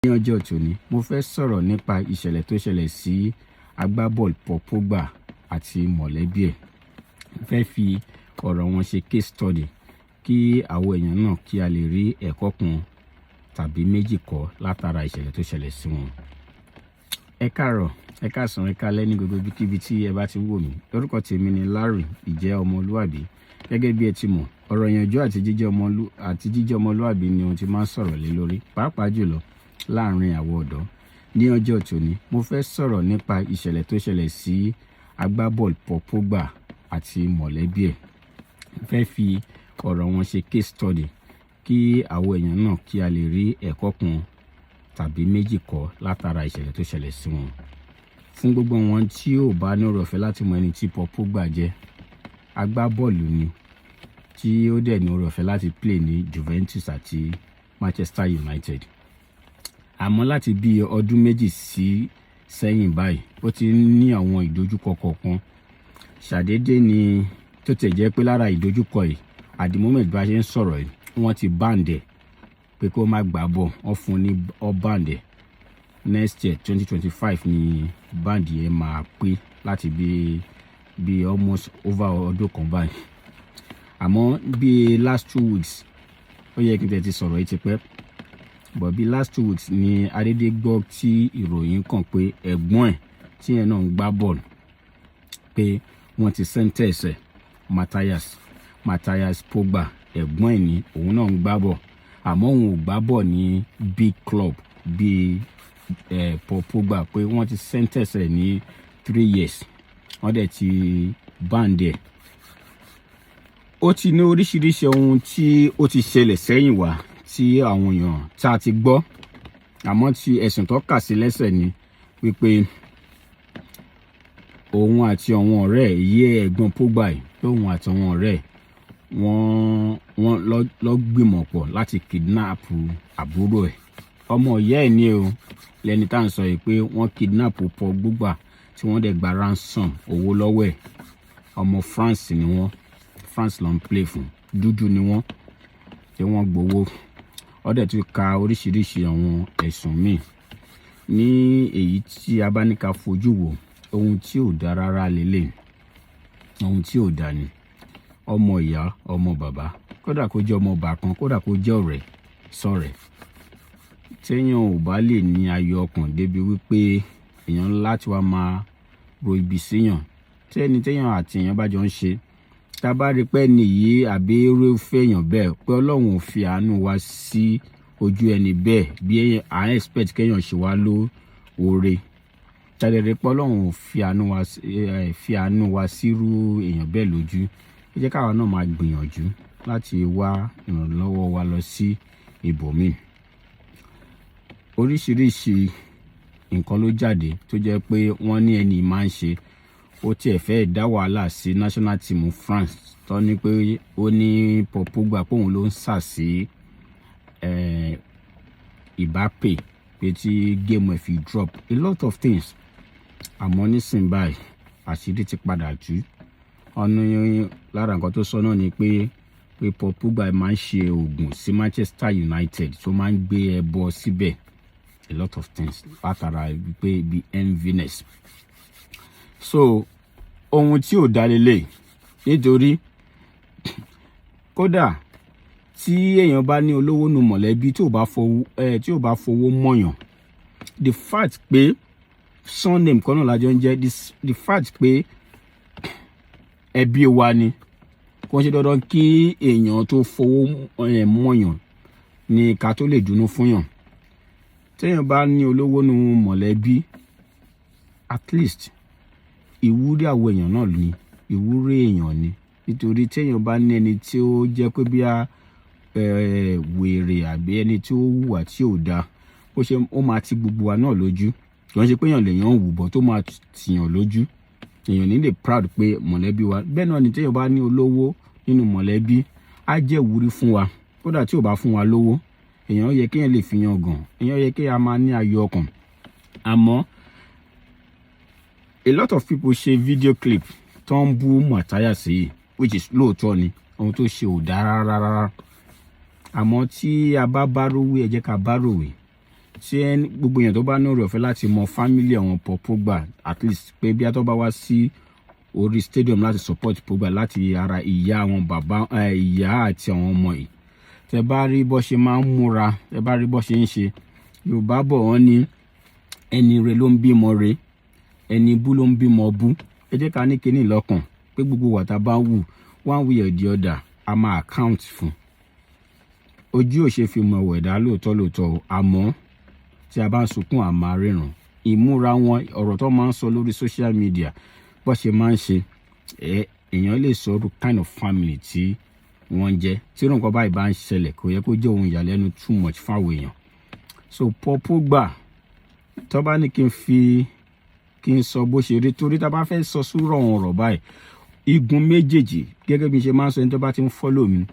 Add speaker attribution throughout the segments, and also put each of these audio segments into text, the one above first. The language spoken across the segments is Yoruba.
Speaker 1: Ní ọjọ́ tòní, mo fẹ́ sọ̀rọ̀ nípa ìṣẹ̀lẹ̀ tó ṣẹlẹ̀ sí agbábọ́ọ̀lù Paul Pogba àti mọ̀lẹ́bí ẹ̀. Mo fẹ́ fi ọ̀rọ̀ wọn ṣe case study kí àwọn èèyàn náà kí a lè rí ẹ̀kọ́ kan tàbí méjì kọ́ látara ìṣẹ̀lẹ̀ tó ṣẹlẹ̀ sí wọn. Ẹ káàárọ̀, ẹ káàsán, ẹ káalẹ́ ní gbogbo ibikíbi tí ẹ bá ti ń wò mí. Orúkọ tèmi ni Larry Ìjẹ́ Ọmọlúàbí. Gẹ́gẹ́ bí ẹ ti mọ̀, ọ̀rọ̀ ìyànjú àti jíjẹ́ ọmọlúàbí ni ohun tí máa ń sọ̀rọ̀ lé lórí, pàápàá jùlọ láàrin àwọn ọ̀dọ́. Ní ọjọ́ tòní, mo fẹ́ sọ̀rọ̀ nípa ìṣẹ̀lẹ̀ tó ṣẹlẹ̀ sí agbábọ́ọ̀lù Paul Pogba àti mọ̀lẹ́bí ẹ̀. Mo fẹ́ fi ọ̀rọ̀ wọn ṣe case study kí àwọn èèyàn náà kí a lè rí ẹ̀kọ́ kan tàbí méjì kọ́ látara ìṣẹ̀lẹ̀ tó ṣẹlẹ̀ sí wọn. Fún gbogbo wọn tí ò bá ní oore ọ̀fẹ́ láti mọ ẹni tí Paul Pogba jẹ́, agbábọ́ọ̀lù ni tí ó dẹ̀ ní oore ọ̀fẹ́ láti play ní Juventus àti Manchester United. Àmọ́ láti bí ọdún 2 sí sẹ́yìn báyìí, ó ti ní àwọn ìdojúkọ kọ̀ọ̀kan. Ṣàdédé ni tó tẹ̀ jẹ́ pé lára ìdojúkọ yìí, at the moment bá ṣe ń sọ̀rọ̀ yìí, wọ́n ti ban ẹ̀ pé kó má gbá ball. Wọ́n fún un ní ọ ban ẹ̀. Next year, 2025, ni ban yẹn máa pé láti bí almost over ọdún kan báyìí. Àmọ́ bí last 2 weeks, ó yẹ kí n tẹ̀ ti sọ̀rọ̀ yìí ti pẹ́, but bí last 2 weeks ni adédé gbọ́ tí ìròyìn kàn pé ẹ̀gbọ́n ẹ̀ tí ẹ̀ náà ń gbá bọ́ọ̀lù, pé wọ́n ti sentence ẹ̀, Matthias Pogba. Ẹ̀gbọ́n ẹ̀ ní òun náà ń gbá ball, àmọ́ òun ò gbá ball ní big club bíi Paul Pogba, pé wọ́n ti sentence ẹ̀ ní 3 years, wọ́n dẹ̀ ti ban ẹ̀. Ó ti ní oríṣiríṣi ohun tí ó ti ṣẹlẹ̀ sẹ́yìn wá tí àwọn èèyàn tá a ti gbọ́. Àmọ́ tí ẹ̀sùn tó kà sí lẹ́sẹ̀ ni wípé òun àti àwọn ọ̀rẹ́ ẹ̀, iye ẹ̀gbọ́n Pogba yìí, pé òun àti àwọn ọ̀rẹ́ ẹ̀ wọ́n lọ gbìmọ̀ pọ̀ láti kidnap àbúrò ẹ̀. Ọmọ ìyá ẹ̀ ní o lẹni tá à ń sọ yìí, pé wọ́n kidnap Paul Pogba tí wọ́n dẹ̀ gba ransom owó lọ́wọ́ ẹ̀. Ọmọ France ni wọ́n, France ló ń play fún, dúdú ni wọ́n, tí wọ́n gbowó. Ó dẹ̀ tún ka oríṣiríṣi àwọn ẹ̀sùn míì ní èyí tí a bá ní ká fojú wò. Ohun tí ò dáa rárá lélẹ̀, ohun tí ò dáa ni. Ọmọ ìyá, ọmọ bàbá, kódà kó jẹ́ ọmọ bàkan, kódà kó jẹ́ ọ̀rẹ́ sọ̀rẹ́, téèyàn ò bá lè ní ayọ̀ ọkàn débi wípé èèyàn láti wá máa ro ibi síyàn, tẹ́ni téèyàn àti èèyàn bá jọ ń ṣe, tá a bá rí pé nìyí àbí irúfẹ́ èèyàn bẹ́ẹ̀, pé Ọlọ́run ò fi àánú wa sí ojú ẹni bẹ́ẹ̀ bí à ń expect kéèyàn ṣe wá ló oore, tàdé rí pé Ọlọ́run ò fi àánú wa sírú èèyàn bẹ́ẹ̀ lójú, ẹ jẹ́ káwa náà máa gbìyànjú láti wá ìrànlọ́wọ́ wa lọ sí ibòmíì. Oríṣiríṣi nǹkan ló jáde tó jẹ́ pé wọ́n ní ẹni máa ń ṣe. Ó tiẹ̀ fẹ́ dá wàhálà sí national team France, tó ní pé ó ní Paul Pogba pé òun ló ń sà sí Mbappe, pé tí game ẹ̀ fi drop, a lot of things. Àmọ́ nísìnyí báyìí, àṣírí ti padà tú. Ọ̀nà lára nǹkan tó sọ náà ni pé Paul Pogba máa ń ṣe oògùn sí Manchester United, tó máa ń gbé ẹbọ síbẹ̀, a lot of things, látara pé bí enviness. So ohun tí ò dá lélẹ̀, nítorí kódà tí èèyàn bá ní olówó nu mọ̀lẹ́bí, tí ò bá fowó mọ̀yàn, the fact pé surname kan náà lájọ ń jẹ́, the fact pé ẹbí wa ni, kò ń ṣe dandan kí èèyàn tó fowó mọ̀yàn ní ká tó lè dùnnú fún yàn. Téèyàn bá ní olówó nu mọ̀lẹ́bí, at least ìwúrí àwọn èèyàn náà ni, ìwúrí èèyàn ni. Nítorí téèyàn bá ní ẹni tí ó jẹ́ pé bí a wèrè àbí ẹni tí ó hùwà tí ò dáa, ó ṣe ó máa ti gbogbo wa náà lójú. Kì í ṣe pé èèyàn lèèyàn wù bọ́ tó máa tìyàn lójú, èèyàn ní lè proud pé mọ̀lẹ́bí wa. Bẹ́ẹ̀ náà ni téèyàn bá ní olówó nínú mọ̀lẹ́bí, á jẹ́ ìwúrí fún wa. Kódà tí ò bá fún wa lówó, èèyàn yẹ kéèyàn lè fi yan gàn, èèyàn yẹ kéèyàn máa ní ayọ̀ ọkàn. Àmọ́ a lot of people ṣe video clip tó ń bú Matthias yìí, which is lóòótọ́ ni, ohun tó ṣe ò dáa rárá rárá. Àmọ́ tí a bá bá rówó, ẹ jẹ́ ká bá ròwé. Tí gbogbo èèyàn tó bá ní oore ọ̀fẹ́ láti mọ family àwọn Paul Pogba, at least pé bí a tó bá wá sí orí stadium láti support Pogba, láti ara ìyá àwọn, bàbá, ìyá àti àwọn ọmọ yìí, tẹ bá rí bó ṣe máa ń múra, tẹ bá rí bó ṣe ń ṣe, Yorùbá bọ̀, wọ́n ní ẹni re ló ń bímọ re, ẹni bú ló ń bímọ bú. Ẹ jẹ́ ká ní kinní lọ́kàn pé gbogbo wa tá bá wù, one way or the other, a máa account fún. Ojú ò ṣe fi mọ ẹ̀wọ̀ ẹ̀dá lóòótọ́ lóòótọ́ o, àmọ́ tí a bá ń sunkún, a máa ríran. Ìmúra wọn, ọ̀rọ̀ tó máa ń sọ lórí social media, bó ṣe máa ń ṣe ẹ, èèyàn lè sọ irú kind of family tí wọ́n ń jẹ́. Tí irú nǹkan báyìí bá ń ṣẹlẹ̀, kò yẹ kó jẹ́ ohun ìyàlẹ́nu too much fáwọn èèyàn. So Paul Pogba, tó bá ní kí n fi kí n sọ bó ṣe rí, torí tá a bá fẹ́ sọ sùúrọ̀ ọ̀rọ̀ báyìí, igun méjèèjì, gẹ́gẹ́ bí n ṣe máa ń sọ, ẹni tó bá ti ń follow mi,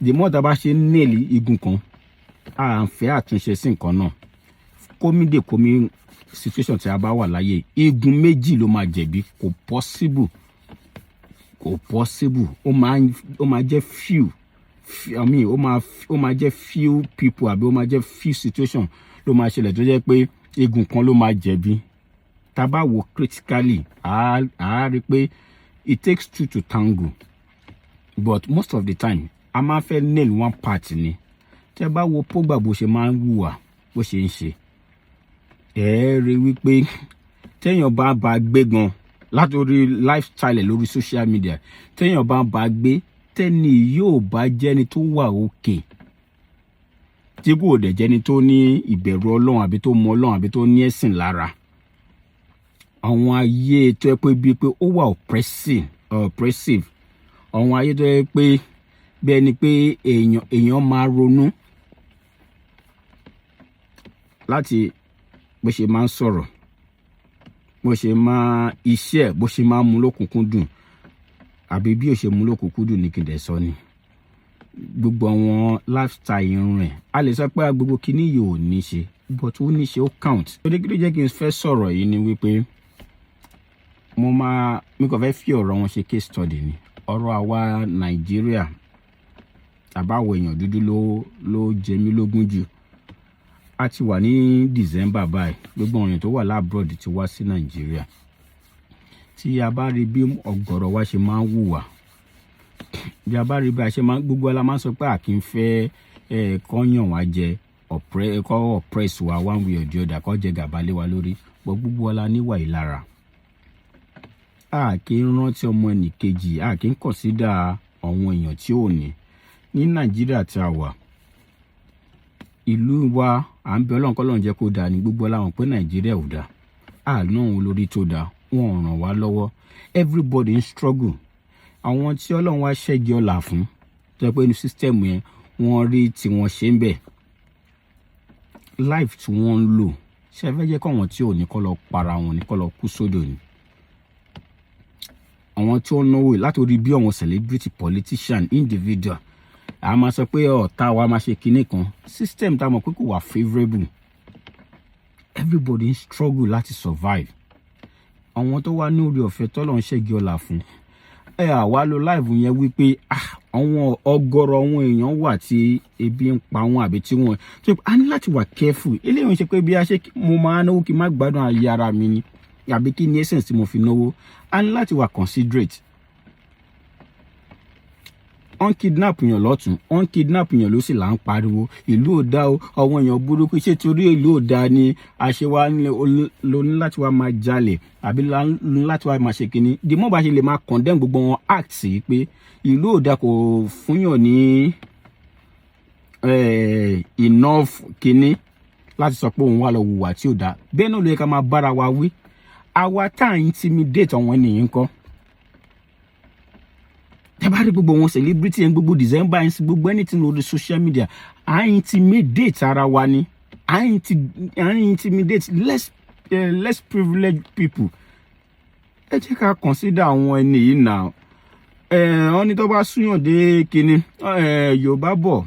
Speaker 1: the more tá a bá ṣe ń nail igun kan, à ń fẹ́ àtúnṣe sí nǹkan náà. Kómìdè kómi situation tí a bá wà láyé, igun méjì ló máa jẹ̀bi. Kò possible, kò possible. Ó máa jẹ́ few, I mean, ó máa jẹ́ few people àbí ó máa jẹ́ few situation ló máa ṣẹlẹ̀ tó jẹ́ pé igun kan ló máa jẹ̀bi. Tá a bá wo critically, a rí pé it takes two to tango, but most of the time, a máa fẹ́ nail one part ni. Tẹ́ bá wo Pogba, bó ṣe máa ń hùwà, bó ṣe ń ṣe, ẹ rí wípé téèyàn bá bá gbé gan látòrí lifestyle ẹ̀ lórí social media, téèyàn bá bá gbé, tẹ́ni yóò bá jẹ́ni tó wà òkè, tí kò dẹ̀ jẹ́ni tó ní ìbẹ̀rù Ọlọ́run àbí tó mọ Ọlọ́run àbí tó ní ẹ̀sìn lára, àwọn ayé tó yẹ pé bíi pé ó wà oppressive, àwọn ayé tó yẹ pé bí ẹni pé èèyàn máa ronú láti bó ṣe máa ń sọ̀rọ̀, bó ṣe máa iṣẹ́, bó ṣe máa ń mú lókùnkúndùn, àbí bí ó ṣe mú lókùnkúndùn ní kí n dẹ̀ sọ ni gbogbo àwọn lifestyle irun ẹ̀. A lè sọ pé gbogbo kinní yìí ò ní ṣe, but ó ní ṣe, ó count. Torí kí ló jẹ́ kí n fẹ́ sọ̀rọ̀ yìí ni wípé mo máa mi kàn fẹ́ fi ọ̀rọ̀ wọn ṣe case study ni. Ọ̀rọ̀ àwa Nàìjíríà àbáwọ̀ èèyàn dúdú ló jẹ mí lógún jù. A ti wà ní December báyìí, gbogbo àwọn èèyàn tó wà l'abroad ti wá sí Nàìjíríà. Tí a bá rí bí ọ̀gọ̀rọ̀ wa ṣe máa ń hùwà, bí a bá rí bí a ṣe máa ń, gbogbo wa la máa ń sọ pé a kì í fẹ́ ẹ kọ́ yàn wá jẹ, kọ́ oppress wa one way or the other, kọ́ jẹ gàba lé wa lórí, but gbogbo wa la níwà ìlara. A kì í rántí ọmọ ẹnìkejì, a kì í consider àwọn èèyàn tí ò ní. Ní Nàìjíríà tí a wà, ìlú wa, à ń bẹ Ọlọ́run kọ́lọ́run jẹ́ kó dáa ní. Gbogbo láwọn pé Nàìjíríà ò dáa, àánú òun lórí tó dáa, wọn ò ràn wá lọ́wọ́, everybody ń struggle. Àwọn tí Ọlọ́run wá ṣẹ́gi ọ̀la fún, tó yẹ pé ní system yẹn wọ́n rí tí wọ́n ṣe ń bẹ̀, life tí wọ́n ń lò, ṣe fẹ́ jẹ́ kọ́ àwọn tí ò ní kọ́ lọ para wọn ní, kọ́ lọ kú sódò ni? Àwọn tí wọ́n náwó látòrí bí àwọn celebrity, politician, individual, a máa sọ pé ọ̀tá wa máa ṣe kinní kan. System tá a mọ̀ pé kò wà favourable, everybody ń struggle láti survive. Àwọn tó wá ní orí ọ̀fẹ́ tọ́lọ̀ ń ṣẹ́gi ọ̀la fún ẹ, àwa lo live yẹn wípé àwọn ọ̀gọ̀rọ̀ àwọn èèyàn wà tí ebi ń pa wọn àbí tí wọn tó a ní láti wà careful. Eléyìí ń ṣe pé bí a ṣe mo máa náwó kí n má gbádùn ayé ara mi ni, àbí kí ni essence tí mo fi náwó? A ní láti wà considerate. Wọ́n kidnap yàn lọ́tún, wọ́n kidnap yàn ló sì là ń pariwo ìlú ò dá o, àwọn èèyàn burúkú. Ṣé torí ìlú ò dá ni àṣewá ló ní láti wá máa jalè àbí ní láti wá máa ṣe kínní? The more bá ṣe lè máa condemn gbogbo wọn act sí pé ìlú ò dá, kò fúnyàn ní enough kínní láti sọ pé òun wà lọ hùwà tí ò dá. Bẹ́ẹ̀ náà ló yẹ ká máa bára wa wí. Àwa tá à ń intimidate àwọn ènìyàn kọ́, tẹ bá rí gbogbo wọn celebrity yẹn, gbogbo December yẹn, gbogbo anything lórí social media, à ń intimidate ara wa ni, à ń intimidate less privileged people. Ẹ jẹ́ ká consider àwọn ẹni yìí náà. Wọ́n ní tó bá súyàn dé kinní, Yorùbá bọ̀,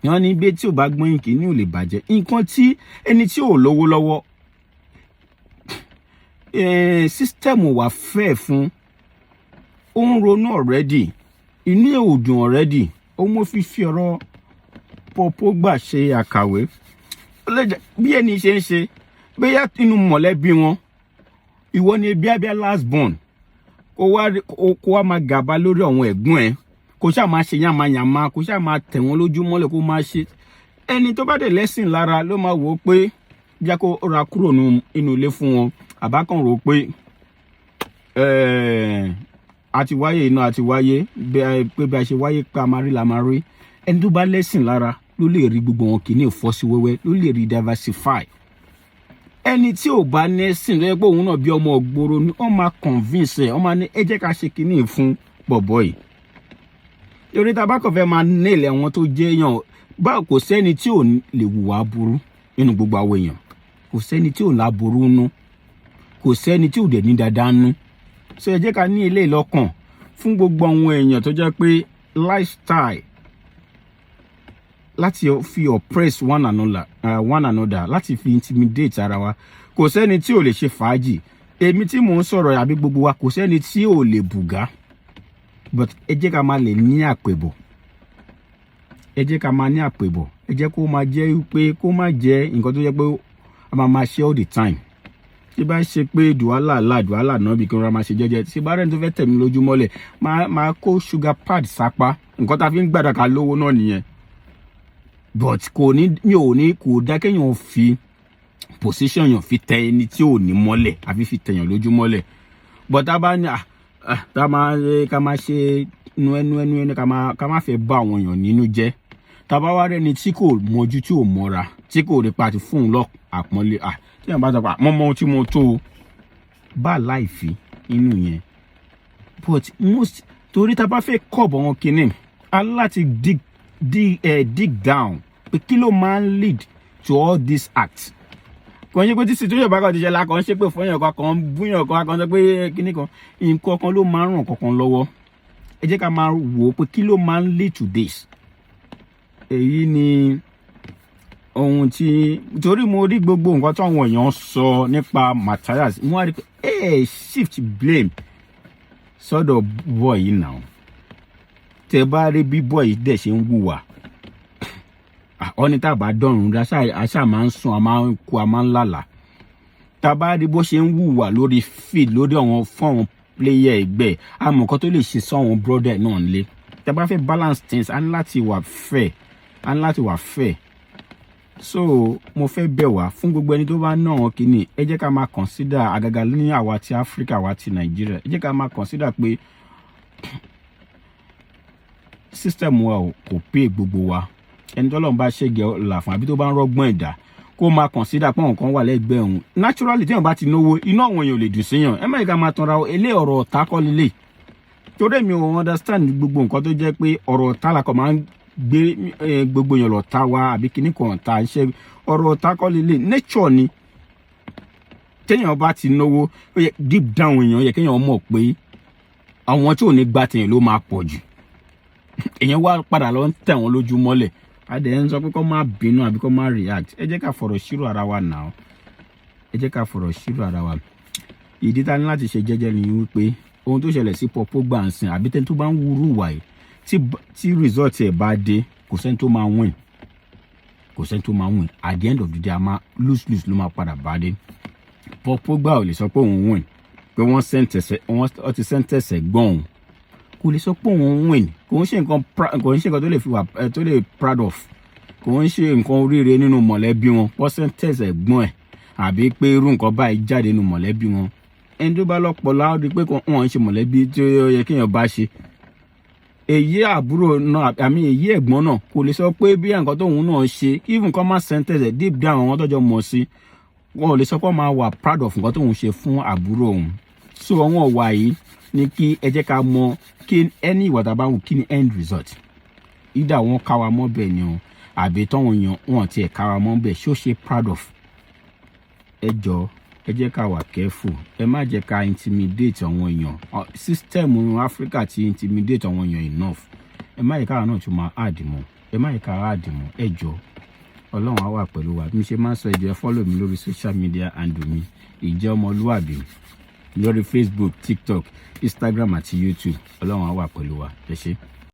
Speaker 1: wọ́n ní bí tí ò bá gbọ́n, kìíní ò lè bàjẹ́. Nǹkan tí ẹni tí ò lówó lọ́wọ́, system wà fẹ́ fún, ó ń ronú already, inú ẹ̀ ò dùn already. Ó mú fífi ọ̀rọ̀ Paul Pogba ṣe àkàwé. Ó lè jẹ́ bí ẹni ṣe ń ṣe, bóyá inú mọ̀lẹ́bí wọn, ìwọ ni bíábíá last born, kó wá máa gàba lórí àwọn ẹ̀gbọ́n ẹ̀, kó ṣáà máa ṣe yàmàyàmà, kó ṣáà máa tẹ̀ wọ́n lójú mọ́lẹ̀, kó máa ṣe. Ẹni tó bá dẹ̀ lẹ́sìn lára ló máa wò ó pé bí a kó ra kúrò nínú ilé fún wọn, àbákan rò ó pé a ti wáyé iná, a ti wáyé pé bí a ṣe wáyé pé a máa rí la máa rí. Ẹni tó bá lẹ́sìn lára ló lè rí gbogbo wọn kìíní ìfọ́sí wẹ́wẹ́, ló lè rí diversify. Ẹni tí ò bá nẹ́sìn, ló yẹ pé òun náà bí ọmọ ògbóró ni, wọ́n máa convince ẹ̀, wọ́n máa ní ẹ jẹ́ ká ṣe kìíní fún bọ̀bọ̀ yìí. Torí tá a bá kàn fẹ́ máa nílẹ̀ àwọn tó jẹ́ èèyàn báwo, kò sẹ́ni tí ò lè hùwà burú nínú gbogbo àwọn èèyàn. Kò sẹ́ni tí ò láburú nú, kò sẹ́ni tí ò dẹ̀ ní dáadáa nú. So ẹ jẹ́ ká ní ilé ìlọ́kàn fún gbogbo àwọn èèyàn tó jẹ́ pé lifestyle láti fi oppress one another, láti fi intimidate ara wa. Kò sẹ́ni tí ò lè ṣe fàájì. Èmi tí mò ń sọ̀rọ̀ àbí gbogbo wa, kò sẹ́ni tí ò lè bùgá, but ẹ jẹ́ ká máa lè ní àpèbọ̀, ẹ jẹ́ ká máa ní àpèbọ̀. Ẹ jẹ́ kó máa jẹ́ pé kó má jẹ́ nǹkan tó jẹ́ pé a máa máa ṣe all the time. Tí bá ṣe pé dùhálà là dùhálà náà bí kí n ra máa ṣe jẹ́jẹ́, tí bá rẹ́ni tó fẹ́ tẹ̀ mí lójúmọ́lẹ̀, máa kó sugar pad sápá. Nǹkan tá a fi ń gbàdá ká lówó náà nìyẹn, but kò ní, mi ò ní, kò dá kéèyàn fi position yàn fi tẹ ẹni tí ò ní mọ́lẹ̀ àfi fi tẹ̀yàn lójú mọ́lẹ̀. But tá a bá ní tá a máa ká máa ṣe nu ẹnu ẹnu ẹnu, ká máa fẹ́ bá àwọn èèyàn nínú jẹ́. Tá a bá wá rẹ́ni tí kò mọjú, tí ò mọ́ra, tí kò rí pa àti fóun lọ àpọ́nlé, tí èèyàn bá sọ pé mo mọ ohun tí mo tó o bá láìfi inú yẹn. But most, torí tá a bá fẹ́ kọ̀ bọ̀ wọn kínní, a láti dig down pé kí ló máa ń lead to all these acts. Kò ń ṣe pé tí situation bá kàn ti ṣẹlẹ̀, akàn ń ṣe pé fún èèyàn kan, kàn ń búyàn kan, akàn sọ pé kíní kan, nǹkan kan ló máa ń ràn kankan lọ́wọ́. Ẹ jẹ́ ká máa wò ó pé kí ló máa ń lead to this. Èyí ni ohun tí, torí mo rí gbogbo nǹkan táwọn èèyàn sọ nípa Matthias, mo wá rí pé ẹ shift blame sọ́dọ̀ boy yìí náà. Tẹ bá rí bí boy yìí dẹ̀ ṣe ń hùwà, ọ́ní tá a bá dọ̀rùn dá, àṣà máa ń sùn, a máa ń kú, a máa ń lálàá. Tá a bá rí bó ṣe ń hùwà lórí field, lórí àwọn, fún àwọn player ẹgbẹ́, àmọ́ nǹkan tó lè ṣe sọ́wọ́n brother náà nílé. Tá a bá fẹ́ balance things, a ní láti wà fair, a ní láti wà fair. So mo fẹ́ bẹ̀ wá fún gbogbo ẹni tó bá ná àwọn kìíní, ẹ jẹ́ ká máa consider, àgàgà ní àwa ti Áfíríkà, àwa ti Nàìjíríà, ẹ jẹ́ ká máa consider pé system wa kò pay gbogbo wa. Ẹni tó lọ́n bá ṣègẹ́ ọ̀la fún àbí tó bá ń rọ́gbọ́n ẹ̀dá, kó máa consider pé àwọn kan wà lẹ́gbẹ̀ẹ́ òun. Naturally, tí wọ́n bá ti náwó, inú àwọn èèyàn ò lè dùn síyàn. Ẹ má yẹ ká máa tanra ilé, ọ̀rọ̀ ọ̀tá kọ́ lélẹ̀. Torí mi ò understand gbogbo nǹkan tó jẹ́ pé ọ̀rọ̀ ọ̀tá la kọ́ máa ń gbé gbogbo èèyàn lọ́ta wa àbí kíní kan ọ̀tá iṣẹ́. Ọ̀rọ̀ ọ̀tá kọ́ lélẹ̀, nature ni. Téèyàn bá ti náwó, ó yẹ deep down èèyàn yẹ kéèyàn mọ̀ pé àwọn tí ò ní gbà tèèyàn ló máa pọ̀ jù. Èèyàn wá padà lọ ń tẹ̀ wọ́n lójú mọ́lẹ̀, adẹ̀ ń sọ pé kó má bínú àbí kó má react. Ẹ jẹ́ ká fọ̀rọ̀ ṣírò ara wa nà. Ẹ jẹ́ ká fọ̀rọ̀ ṣírò ara wa. Ìdí tá ní láti ṣe jẹ́jẹ́ ni wípé ohun tó ṣẹlẹ̀ sí Paul Pogba ń sìn, àbí tẹ́ni tó bá ń wúrú wà yìí, tí result ẹ̀ bá dé, kò sẹ́ni tó máa win, kò sẹ́ni tó máa win. At the end of the day, a máa lose lose ló máa padà bá dé. Paul Pogba ò lè sọ pé òun win, pé wọ́n sentence, wọ́n ti sentence gbọ́n òun. Kò lè sọ pé òun win. Kò ń ṣe nǹkan tó lè fi wà tó lè proud of. Kò ń ṣe nǹkan oríire nínú mọ̀lẹ́bí wọn, wọ́n sentence ẹ̀gbọ́n ẹ̀, àbí pé irú nǹkan báyìí jáde nínú mọ̀lẹ́bí wọn. Ẹni tó bá lọ́pọlọ á rí i pé wọ́n ń ṣe mọ̀lẹ́bí tí ó yẹ kéèyàn bá ṣe èyí. Àbúrò náà àmì èyí ẹ̀gbọ́n náà kò lè sọ pé bí nǹkan tóun náà ṣe, even kọ́ máa sentence, deep down àwọn tọ́jọ́ mọ̀ sí, wọn ò lè sọ pé wọ́n máa wà proud of nǹkan tóun ṣe fún àbúrò òun. So àwọn ọ̀wà yìí ni kí ẹ jẹ́ ká mọ kí ẹni ìwà tá a bá wù, kí ni end result. Either wọn ká wa mọ́ bẹ́ẹ̀ ni o, àbí tọ́wọ́n èèyàn wọn tiẹ̀ ká wa mọ́ bẹ́ẹ̀, ṣó ṣe proud of. Ẹ jọ, ẹ jẹ́ ká wà careful. Ẹ má jẹ́ ká intimidate àwọn èèyàn. System Africa ti intimidate àwọn èèyàn enough. Ẹ má jẹ́ káwa náà tún máa add mọ́. Ẹ má jẹ́ ká add mọ́. Ẹ jọ, Ọlọ́run á wà pẹ̀lú wa. Bí mo ṣe máa ń sọ, ẹ jọ̀ọ́, ẹ follow mi lórí social media handle mi, Ìjẹ́ Ọmọlúwàbí, lórí Facebook, TikTok, Instagram àti YouTube. Ọlọ́run á wà pẹ̀lú wa. Ẹ ṣé.